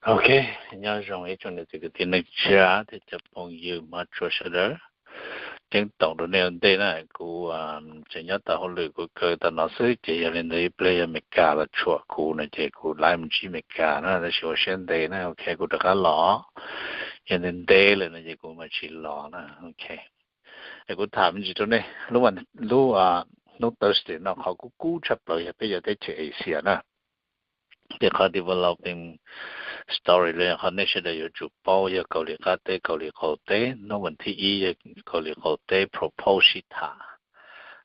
Ok, nyob zoo ib tsoom niam txiv kwv tij neej tsa thiab cov phooj ywg hmov tshua sawv daws. Ceeb toom rau nej ua ntej na, kuv tseem nyob tau hauj lwm, kuv kaw tau no xwb ces yog li ntawd ib pliag yog Amelikas los tshuam kuv no ces kuv laiv mus ntsib Amelikas na, tab sis ua siab ntev na, ok, kuv rov qab los. Yog ntev ntev lawm no ces kuv mam tsis los na, ok. Es kuv tham me ntsis rau nej, lub, lub, hnub Thursday no qhov kub kub tshaj plaws yog peb cov teb chaws Asia na. Ces qhov developing story los yog qhov nej sawv daws yuav tsum paub yog Kaus Lim Qab Teb, Kaus Lim Qaum Teb, hnub vas thib ib yog Kaus Lim Qaum Teb propose sib tham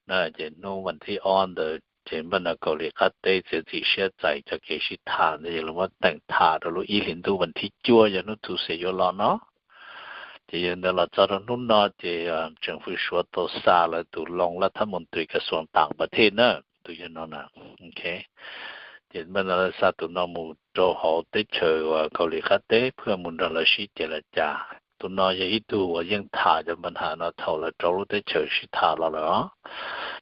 na, ces hnub vas thib ob ntawd ces npaj no Kaus Lim Qab Teb txiav txim siab txais cov kev sib tham ntawd yog los muab teem tham rau lub ib hlis ntuj vas thib cuaj yog hnub Tuesday yuav los no. Ces yog ntawd los txog rau hnub no ces tseem hwj suav tau xa lawv tus loos laj thab moos tris kas xuas tam pas thej na, tus yog no na, ok. Ces npaj no lawv xa tus no mus rau hauv teb chaws uas Kaus Lim Qab Teb phwj mus nrog lawv sib ceg laj cas. Tus no yog ib tug uas yeej tham cov npa nham no thaum lawv rau lub teb chaws sib tham los lawm os.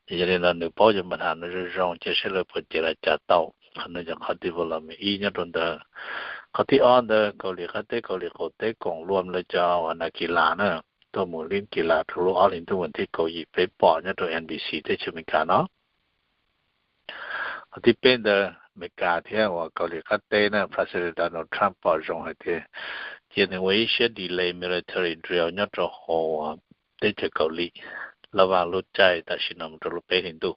Ces yog li no nws paub cov npa nham no zoo zoo, cia saib lawv puas ceg laj cas tau. Qhov no yog qhov development ib nyob rau ntawd. Qhov thib ob ntawd Kaus Lim Qab Teb, Kaus Lim Qaum Teb koom luam lawv cov uas nas kis las na, tuaj mus lib kis las rau lub ob hlis ntuj vas thib kaum yim peb pom nyob rau N B C teb chaws Amelikas no. Qhov thib peb ntawd Amelikas thiab uas Kaus Lim Qab Teb na, President Donald Trump pom zoo hais tias cia nws ua ib siab delay military drill nyob rau hauv teb chaws Kaus Lim laj vaj lub caij tam sim no mus rau lub peb hlis ntuj.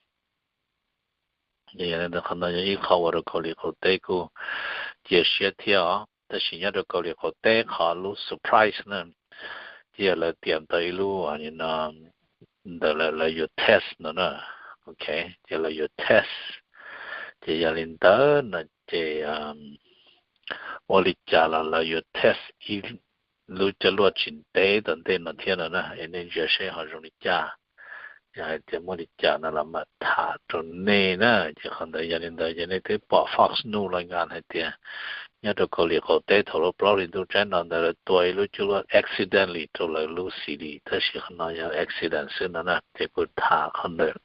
Yog li ntawd qhov no yog ib qho ua rau Kaus Lim Qaum Teb kuj cia siab thiab os. Tab sis nyob rau Kaus Lim Qaum Teb qhov lub surprise na, ces yog lawv tiam tau ib lub no ntawm lawv yuav test no na, ok, ces lawv yuav test. Ces yog li ntawd no ces ua li cas los lawv yuav test ib lub coj luaj tsis ntev tom ntej no thiab no na, es nej ntsia seb ho zoo li cas. Yog hais tias muaj li cas no los mam tham rau nej na. Ces qhov ntawd yog li ntawd ces nej twb pom Fox News los nkas hais tias nyob rau Kaus Lim Qaum Teb thaum lub plaub hlis ntuj tsaib no ntawd lawv tua ib lub coj luaj accidentally rau lawv lub city, tab sis qhov no yog accident xwb no na. Ces kuv tham qhov ntawd.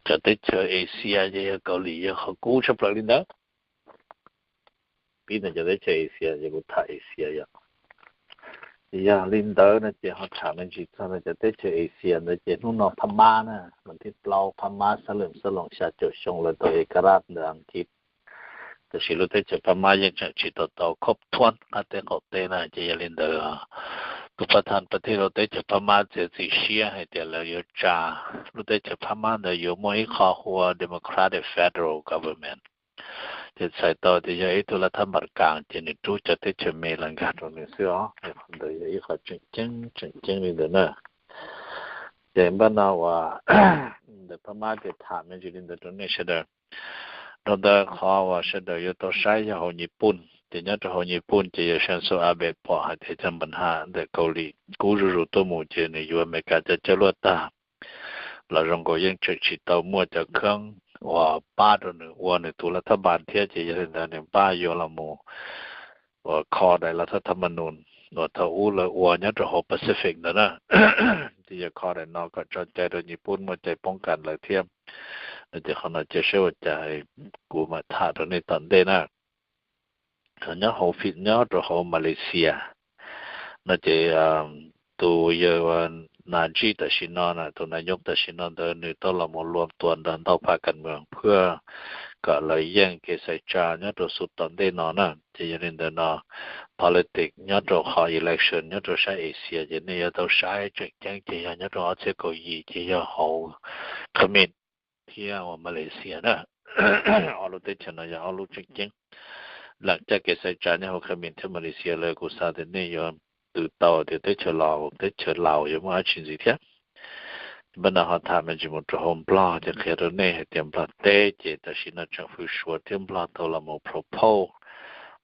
Cov teb chaws Asia ces yog Kaus Lim yog qhov kub tshaj plaws li ntawd. Pib ntawm cov teb chaws Asia ces kuv tham Asia yog. Yog li ntawd no ces ho tham me ntsis txog no cov teb chaws Asia ntawd ces hnub no Phab Mab na, vas thib plaub Phab Mab xab lwm xab loos xya caum xyoo lawv tau ekarat ntawm Askiv. Tab sis lub teb chaws Phab Mab yeej tseem tsis tau tau khoob thuab qab teb qaum teb na, ces yog li ntawd tus pab thas pas thij rau teb chaws Phab Mab txiav txim siab hais tias lawv yuav tsa lub teb chaws Phab Mab ntawd yuav muaj ib qho hu ua Democratic Federal Government. Ces txhais tau tias yog ib tug laj thab npas kas ces nws rub cov teb chaws me los nkag rau nws xwb os. Qhov ntawd yog ib qho tseem ceeb tseem ceeb li ntawd na. Ces npaj no uas ntawm Phab Mab ces tham me ntsis li ntawd rau nej sawv daws. Rau ntawd qhov uas sawv daws yuav tau saib yog hauv Nyij Pooj, ces nyob rau hauv Nyij Pooj ces yawg Shinzo Abe pom hais tias cov npa nham ntawm Kaus Lim kub zuj zus tuaj mus ces nws yuav Amelikas cov coj luaj tag los zoo nkaus yeej tseem tsis tau muaj cov kheeb uas pab rau nws ua nws tus laj thab npas thiab, ces yog li ntawd nws npaj yuav los mus uas kho daim laj thab thab ma nus uas thaum ub lawv ua nyob rau hauv Pacific ntawd na. Ces yog kho daim no kom tso cai rau Nyij Pooj muaj cai poob kas lawv thiab. No ces qhov no cia saib ua cas kuv mam tham rau nej tom ntej na. Nyob hauv, nyob rau hauv Malaysia no ces tus yawg Najib tam sim no na, tus nais nyuj tam sim no ntawd nws tau los mus luam tuam nrog ntau phav kas moos phwj kom lawv yeej kev xaiv tsa nyob rau xub tom ntej no na. Ces yog li ntawd no, politics nyob rau qhov election nyob rau sab Asia ces nej yuav tau saib tseem ceeb ces yog nyob rau ob txhiab kaum yim ces yog hauv Khmer thiab uas Malaysia na. Ob lub teb chaws no yog ob lub tseem ceeb. Lam caj kev xaiv tsa nyob hauv Khmer thiab Malaysia lawm kuv xav tias nej yuav ntws tau tias teb chaws Laos, teb chaws Laos yuav muaj dab tsi ntxiv thiab. Npaj no ho tham me ntsis mus rau hauv Nplog ces qhia rau nej hais tias Nplog teb ces tam sim no tseem hwj suav thiab Nplog tau los mus propose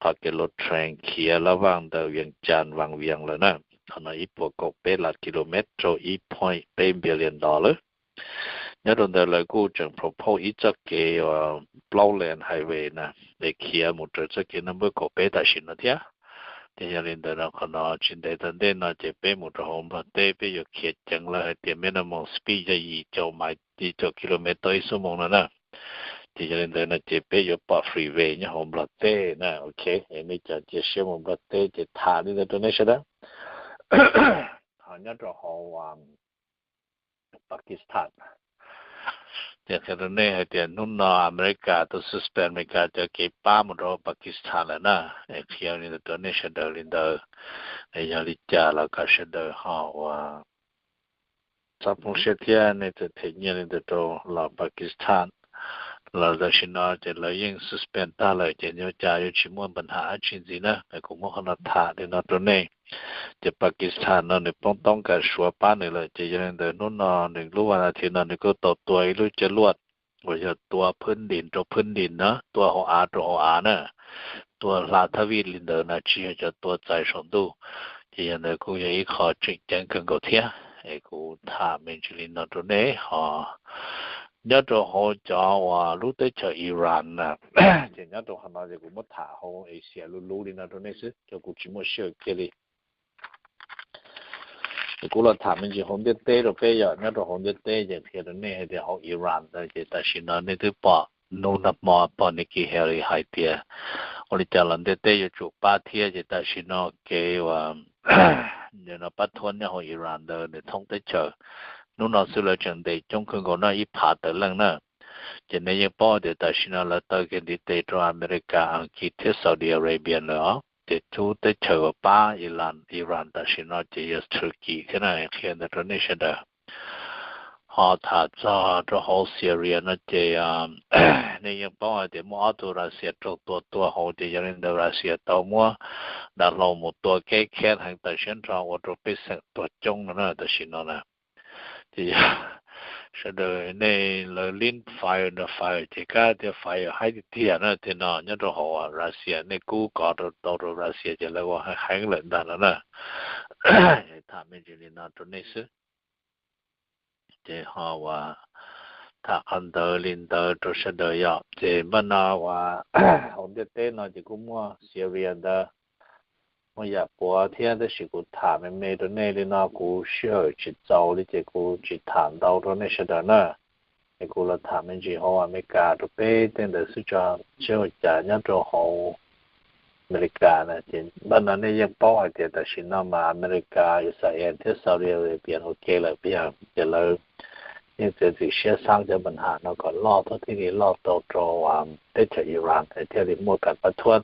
qhov kev luv train khiav laj vaj ntawm Vias Cas Vas Vias lawm na. Qhov no ib puas kaum peb lab kilomev rau ib point peb billion dollar. Nyob rau ntawd lawv kuj tseem propose ib txoj kev uas plaub lane highway na, es khiav mus raws txoj kev naj npawb kaum peb tam sim no thiab. Ces yog li ntawd no qhov no tsis ntev tom ntej no ces peb mus rau hauv Nplog teb peb yuav khiav ceev lawv hais tias minimum speed yog yim caum mais, yim caum kilomev tau ib xuab moos no na. Ces yog li ntawd no ces peb yuav pom free way nyob hauv Nplog teb na. Ok, nej cov cia siab mus Nplog teb ces tham li ntawd rau nej sawv daws. Ho nyob rau hauv Pakistan, ces qhia rau nej hais tias hnub no Amelikas tau suspend Amelikas cov kev pab mus rau Pakistan lawm na. Es qhia li ntawd rau nej sawv daws li ntawd. Es yog li cas los kom sawv daws ho ua txhob poob siab thiab nej txawm them nyiaj li ntawd rau los Pakistan los tam sim no ces lawv yeej suspend tag lawm ces yuav cas yuav tsis muaj npa nham dab tsi ntxiv na. Kuv muab qhov no tham li no rau nej. Ces Pakistan no nws poob toob kas Suav pab nws lawm ces yog li ntawd hnub no nws lub vas thiv no nws kuj tau tua ib lub coj luaj uas yog tua phwb ntim rau phwb ntim na, tua hauv av rau hauv av na, tua hla thab vij li ntawd na, tsis yog cov tua txais saum ntuj. Ces yog ntawd kuj yog ib qho tseem ceeb kawg nkaus thiab. Es kuv tham me ntsis li no rau nej ho nyob rau hauv cov uas lub teb chaws Iran na, ces nyob rau qhov no ces kuv muab tham hauv Asia luv luv li no rau nej xwb, rau kuv tsis muaj sij hawm kiag li. Kuv los tham me ntsis hauv ntiaj teb rau peb yom. Nyob rau hauv ntiaj teb ces qhia rau nej hais tias hauv Iran ntawd ces tam sim no nej twb pom hnub nag hmo pom Nikki Haley hais tias ua li cas los ntiaj teb yuav tsum pab thiab. Ces tam sim no kev uas no pab thuab nyob hauv Iran ntawd nws thoob teb chaws. Hnub no xwb lawv tseem ntes coob kawg nkaus no, ib phav tawm leej na. Ces nej yeej paub tias tam sim no lawv taw kev ntiv tes rau Amelikas, Askiv thiab Saudi Arabia lawm os. Ces lub teb chaws uas pab Iran tam sim no ces yog Turkey thiab na, qhia ntawd rau nej sawv daws. Ho tham txog rau hauv Syria no ces nej yeej paub hais tias muaj ob tug Russia raug tua tuag hauv, ces yog li ntawd Russia tau muab dav hlau mus tua kev khev heev tawm siab nrho ua rau pej xeem tuag coob no na tam sim no na. Ces sawv daws nej lawv lib fire nrog fire ces kab thiab fire haib tiag tiag na. Tej no nyob rau hauv Russia nej kub kov rau tau rau Russia ces lawv ua heev heev lawm ntag no na. Tham me ntsis li no rau nej xwb. Ces ho uas tham qhov ntawd li ntawd rau sawv daws yom. Ces npaj no uas hauv ntiaj teb no ces kuj muaj Syria ntawd, muaj yam puav thiab, tab sis kuv tham me me rau nej li no kuv sij hawm tsis txaus li ces kuv tsis tham ntau rau nej sawv daws na. Es kuv los tham me ntsis hauv Amelikas rau peb tej ntawd xwb tso, seb ua cas nyob rau hauv Amelikas na. Ces npaj no nej yeej paub hais tias tam sim no mas Amelikas, Israel thiab Saudi Arabia ua ke lawm, ces lawv yeej txiav txim siab xab cov npa nham no kom loj tau thiaj li loj tau rau teb chaws Iran thiaj li muaj kam pab thuab.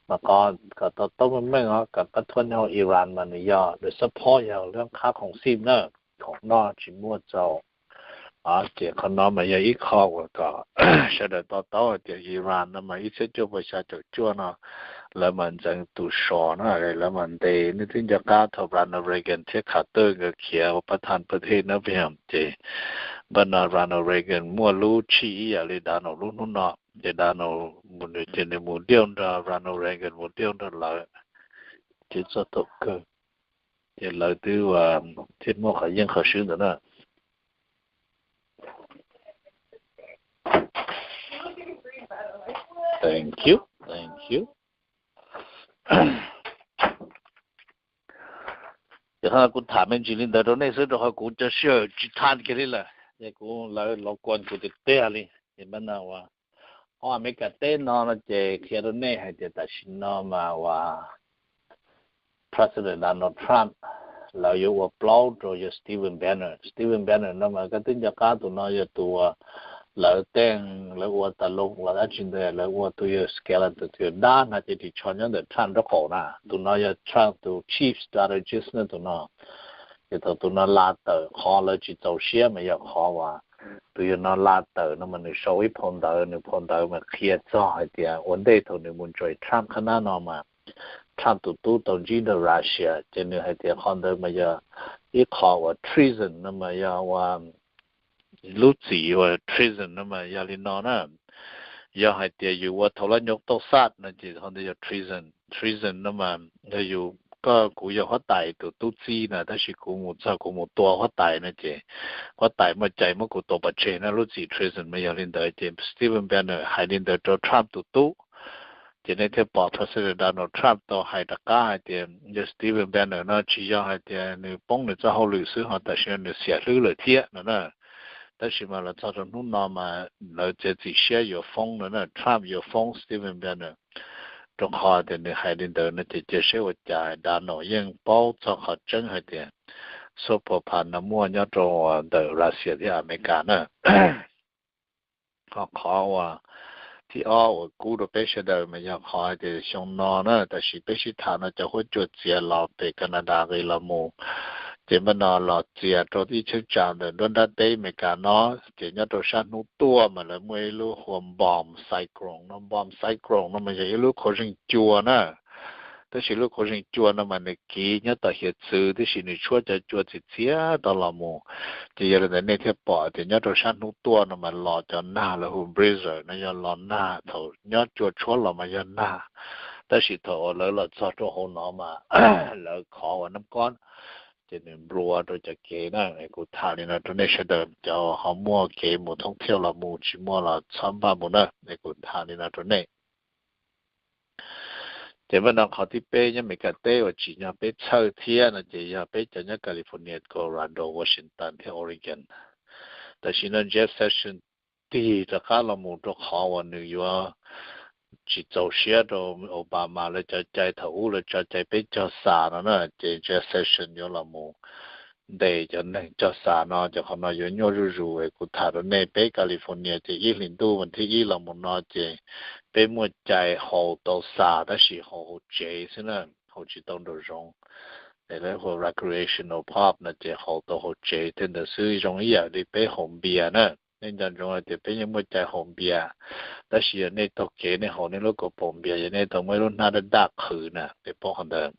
Mas qhov kom to taub meej meej os, kam pab thuab nyob hauv Iran mas nws yog nws support yog lub qhab khoom xim na, khoom noj tsis muaj txaus. Ces qhov no mas yog ib qho uas kom sawv daws to taub hais tias Iran no mas ib txhiab cuaj puas xya caum cuaj no lawv mas ntxeev tus sov na, lawv mas ntes nej twb nco qab thaum Ronald Reagan thiab Carter nkawd khiav ua pab thas pab thej na peb, ces npaj no Ronald Reagan muaj lub tshij ib yam li Donald lub hnub no, ces Donald ces nws mus diauj nrog Ronald Reagan mus diauj nrog lawv, ces txog thaum kawg ces lawv twb thiaj muaj qhov yeej qhov swb ntawd na. Thank you, thank you. Ces kuv tham me ntsis li ntawd rau nej xwb rau qhov kuv cov sij hawm tsis tag kiag li lawm, ces kuv lawv los kuas kuv tiag tiag li. Ces npaj no uas hauv Amelikas teb no no ces qhia rau nej hais tias tam sim no mas uas President Donald Trump lawv yuav ua plaub rau yawg Stephen Bannon. Stephen Bannon no mas koj twb nco qab tus no yog tus uas lawv teej lawv ua tas loo los dab tsi ntawd lawv ua tus yawg skeleton, tus yawg dab no ces ris tsho nyob ntawm Trump nraub qaum na. Tus no yog Trump tus chief strategist na tus no. Ces thaum tus no la tawm qhov lawv tsis txaus siab mas yog qhov uas tus yawg no la tawm no mas nws sau ib phau ntawv, nws phau ntawv mas qhia txog hais tias ua ntej thaum nws mus join Trump qhab nab no mas Trump tus tub tau ntsib nrog Russia, ces nws hais tias qhov ntawd mas yog ib qho uas treason no mas yog ua lub txim uas treason no mas yog li no na. Yog hais tias yus ua thaum lab nyob tauj xaj no ces qhov ntawd yog treason. Treason no mas yog yus, koj kuv yog huab tais tus tub txib na, tab sis kuv mus txog kuv mus tua huab tais no ces huab tais muaj cai muab kuv tua pov tseg na. Lub txim treason mas yog li ntawd. Ces Stephen Bannon hais li ntawd rau Trump tus tub. Ces nej thiaj pom President Donald Trump tau hais rov qab hais tias yog Stephen Bannon no tsis yog hais tias nws poob nws txoj hauj lwm xwb ho tam sim no nws xiam hlwb lawm thiab no na. Tab sis mas los txog rau hnub no mas lawv txiav txim siab yuav foob no na, Trump yuav foob Stephen Bannon, rau qhov tias nws hais li ntawd no ces cia seb ua cas. Donald yeej paub txog qhov tseeb hais tias soft power no muaj nyob rau ntawm Russia thiab America na. Ho qhov uas thib ob uas kub rau peb sawv daws mas yog qhov hais tias xyoo no na, tam sim peb sib tham no cov huab cua txias los pem Canada nqis los mus, ces npaj no los txias rau ib cheeb tsam ntawm nruab nrab teb Amelikas no, ces nyob rau sab hnub tuaj mas lawv muaj ib lub hu ua bomb cyclone no. Bomb cyclone no mas yog ib lub qhov zeeg cua na. Tab sis lub qhov zeeg cua no mas nws kiv nyob tom hiav txwv, tab sis nws tshuab cov cua txias txias tau los mus. Ces yog li ntawd nej thiaj pom tias nyob rau sab hnub tuaj no mas los cov nag lawv hu blizzard no, yog los nag thaum nyob cua tshuab los mas yog nag, tab sis thaum uas lawv los txog rau hauv no mas lawv khov ua nab kob, ces nws nplua rau cov kev na. Kuv tham li no rau nej sawv daws, cov ho muaj kev mus thoob thiaj los mus, tsis muaj los txhob npaj mus na. Es kuv tham li no rau nej. Ces npaj no qhov thib peb nyob Amelikas teb uas tsim nyog peb txhawj thiab no ces yog peb cov nyob California, Colorado, Washington thiab Oregon. Tam sim no Jeff Sessions tig rov qab los mus rau qhov uas nws yuav tsis txaus siab rau Obama lawv cov cai thaum ub lawv tso cai peb cog xas no na, ces Jeff Sessions yuav los mus ntes cov neeg cog xas no, ces qhov no yuav nyuaj zuj zus. Es kuv tham rau nej, peb California ces ib hlis ntuj vas thib ib los mus no ces peb muaj cai haus tau xas tab sis haus hauv tsev xwb na, haus tsis tau nraum zoov. Es lawv hu recreational pot no ces haus tau hauv tsev tej ntawd xwb, zoo ib yam li peb haus npias na. Nej nco ntsoov hais tias peb yeej muaj cai haus npias, tab sis yog nej taug kev nej haus nej lub kaus paus npias, yog nej tau muaj ib lub hnab daj daj qhwv na, nej paub qhov ntawd.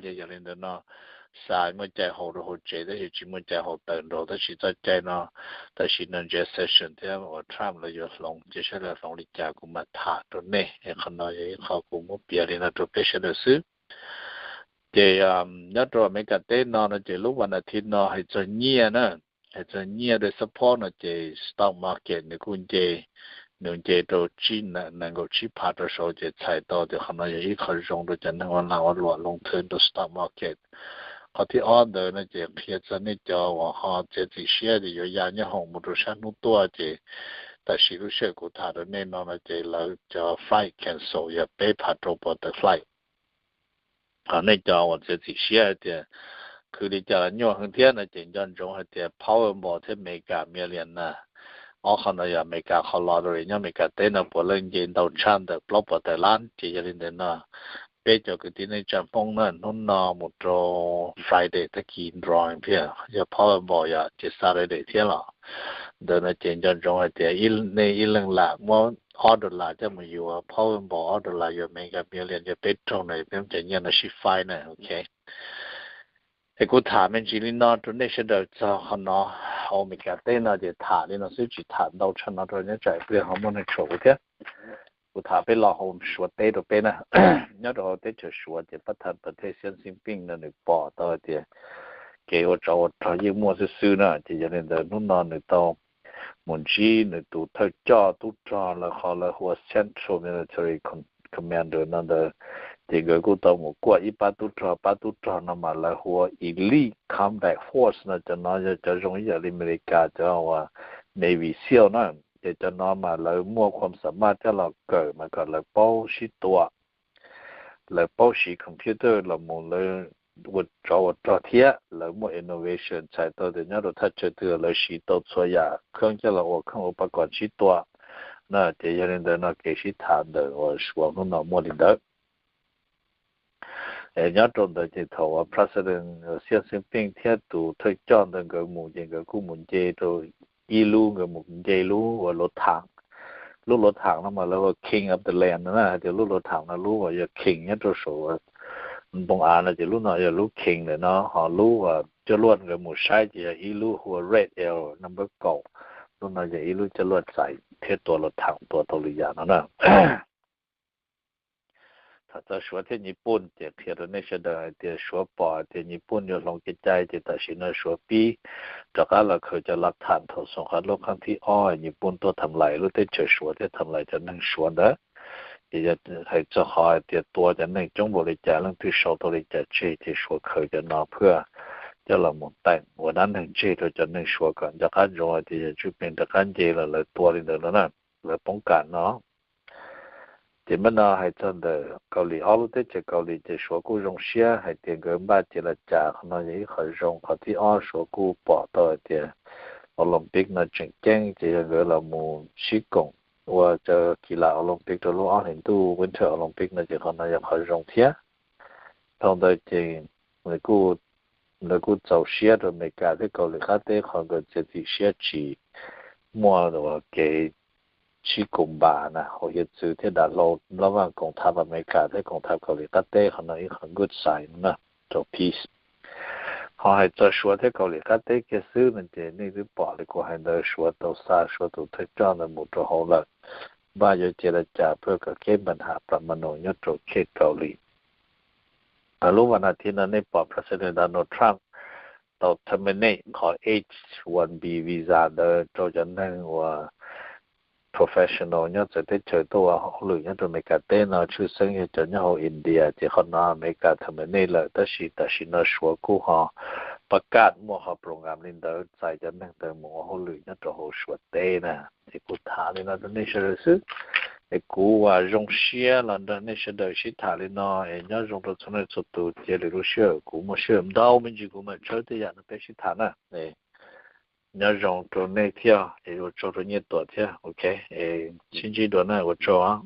Ces yog li ntawd no, xas muaj cai haus rau hauv tsev tab sis tsis muaj cai haus tawm nraud, tab sis txoj cai no tam sim no Jeff Sessions thiab uas Trump lawv yuav hloov, ces saib lawv hloov li cas kuv mam tham rau nej. Es qhov no yog ib qho kuv muab piav li no rau peb sawv daws xwb. Ces nyob rau Amelikas teb no no ces lub vas as thiv no hais txog nyiaj na, hais txog nyiaj rau support no ces stock market nws kuj nce, nws nce rau tsib, nees nkaum tsib phav rau saud ces txhais tau tias qhov no yog ib qho zoo rau cov neeg ua lag ua luam loo thwv rau stock market. Qhov thib ob ntawd no ces qhia txog nej cov uas ho txiav txim siab tias yuav ya nyob hoom mus rau sab hnub tuaj ces tam sim lub sij hawm kuv tham rau nej no no ces lawv cov flight cancel yog peb phav rau pua tawm flight. Ho nej cov uas txiav txim siab hais tias khwv li cas los nyuaj heev thiab no ces nco ntsoov hais tias Powerball thiab Mega Million na, ob qho no yog Amelikas qhov lottery nyob Amelikas teb no puav leej nce ntau tshaj ntawm plaub puas tawm lab. Ces yog li ntawd no peb cov kwv tij neej tsa Hmoob na, hnub no mus rau Friday tag kis nrov thiab yog Powerball yom, ces Saturday thiab los. Ntawd no ces nco ntsoov hais tias nej ib leeg lam muab ob dollar coj mus yuav Powerball, ob dollar yuav Mega Million, yog peb raug no peb muab cov nyiaj no sib faib na, ok. Es kuv tham me ntsis li no rau nej sawv daws txog qhov no, hauv Amelikas teb no ces tham li no xwb tsis tham ntau tshaj no rau nyob tsam ib pliag ho muaj neeg tshuav kuv thiab. Kuv tham peb lo hauv Suav teb rau peb na. Nyob rau hauv teb chaws Suav ces pab thas pas thej Xiav Xeeb Peej no nws pom tau hais tias kev ua tsov ua rog yeej muaj xwb xwb na, ces yog li ntawd hnub no nws tau mus ntsib nws tus thawj coj tub rog lawv qhov lawv hu ua Central Military Commander no ntawd, ces nkawd kuj tau mus kuaj ib pab tub rog, pab tub rog no mas lawv hu ua Elite Combat Force no, cov no yog cov zoo ib yam li Amelikas cov uas Navy SEAL na. Ces cov no mas lawv muaj khuam xa maj coj los kawm mas kom lawv paub sib tua, lawv paub siv computer los mus lawv ua tsov ua rog thiab lawv muaj innovation txhais tau tias nyob rau thaj chaw twg lawv siv tau txhua yam kheeb coj los ua kheej ua pas kom sib tua na. Ces yog li ntawd no kev sib tham ntawm uas Suav hnub no muaj li ntawd. Nyob rau ntawd ces thaum uas President Xiav Xeeb Peej thiab tus thawj coj ntawd nkawd mus ces nkawd kuj mus nce rau ib lub, nkawd mus nce lub uas luav tham. Lub luav tham no mas lawv hu ua King of the Land na, hais tias lub luav tham no lub uas yog king nyob rau saum npoo av no ces lub no yog lub king ntawm no, ho lub uas coj luaj nkawd mus saib ces yog ib lub hu ua Red Arrow number kaum. Lub no yog ib lub coj luaj txais thiab tua luav tham tua tau lwm yam no na. Tham txog Suav thiab Nyij Pooj ces qhia rau nej sawv daws hais tias Suav pom hais tias Nyij Pooj yuav hloov kev cai ces tam sim no Suav pib rov qab los khaws cov lav tham thaum xoom qab lub kheeb thib ob Nyij Pooj tuaj tham lais lub teb chaws Suav thiab tham lais cov neeg Suav ntawd. Ces yog hais txog qhov hais tias tua cov neeg coob npaum li cas leej twg sau tau li cas tseg ces Suav khaws cov no phwj coj los mus teem ua dab neeg tseg rau cov neeg Suav kom nco qab ntsoov hais tias yog tswj plees rov qab nce los lawv tua li ntawd no na, lawv poob kam no. Ces mas no hais txog ntawm Kaus Lim, ob lub teb chaws Kaus Lim ces Suav kuj zoo siab hais tias nkawd npaj ces los cas qhov no yog ib qho zoo. Qhov thib ob Suav kuj pom tau hais tias Olympic no tseem ceeb ces yog nkawd los mus sib koom ua cov kis las Olympic rau lub ob hlis ntuj Winter Olympic no ces qhov no yog qhov zoo thiab. Dhau ntawd ces lawv kuj txaus siab rau Amelikas thiab Kaus Lim qab teb qhov nkawd txiav txim siab tsis muaj kev sib koom npam na, hauv hiav txwv thiab dav hlau nplob vaj koom thab Amelikas thiab koom thab Kaus Lim qab teb qhov no ib qho good sign no na, rau peace. Ho hais txog Suav thiab Kaus Lim qab teb kiag xwb no ces nej twb pom li kuv hais ntawd, Suav tau xa Suav tus thawj coj ntawd mus rau hauv lawm, npaj yuav cia li cas pab kom kev npam ham plas ma nus nyob rau khej Kaus Lim. Lub vas nas thiv no nej pom President Donald Trump tau terminate qhov H one B visa ntawd rau cov neeg uas professional nyob txawv teb chaws tuaj ua hauj lwm nyob rau Amelikas teb no, tshwj xeeb yog cov nyob hauv India, ces qhov no Amelikas terminate lawm, tab sis tam sim no Suav kuj ho pab kaj muaj qhov program li ntawd txais cov neeg ntawd mus ua hauj lwm nyob rau hauv Suav teb na. Es kuv tham li no rau nej sawv daws xwb, es kuv ua zoo siab los nrog nej sawv daws sib tham li no, es nyob zoo rau txhua leej txhua tus, cia lwm lub sij hawm kuv muaj sij hawm ntau me ntsis kuv mam tshawb tej yam no peb sib tham na. Nyob zoo rau nej thiab, es ua tsaug rau Nyiaj Tuam thiab, ok, es sib ntsib dua na, ua tsaug.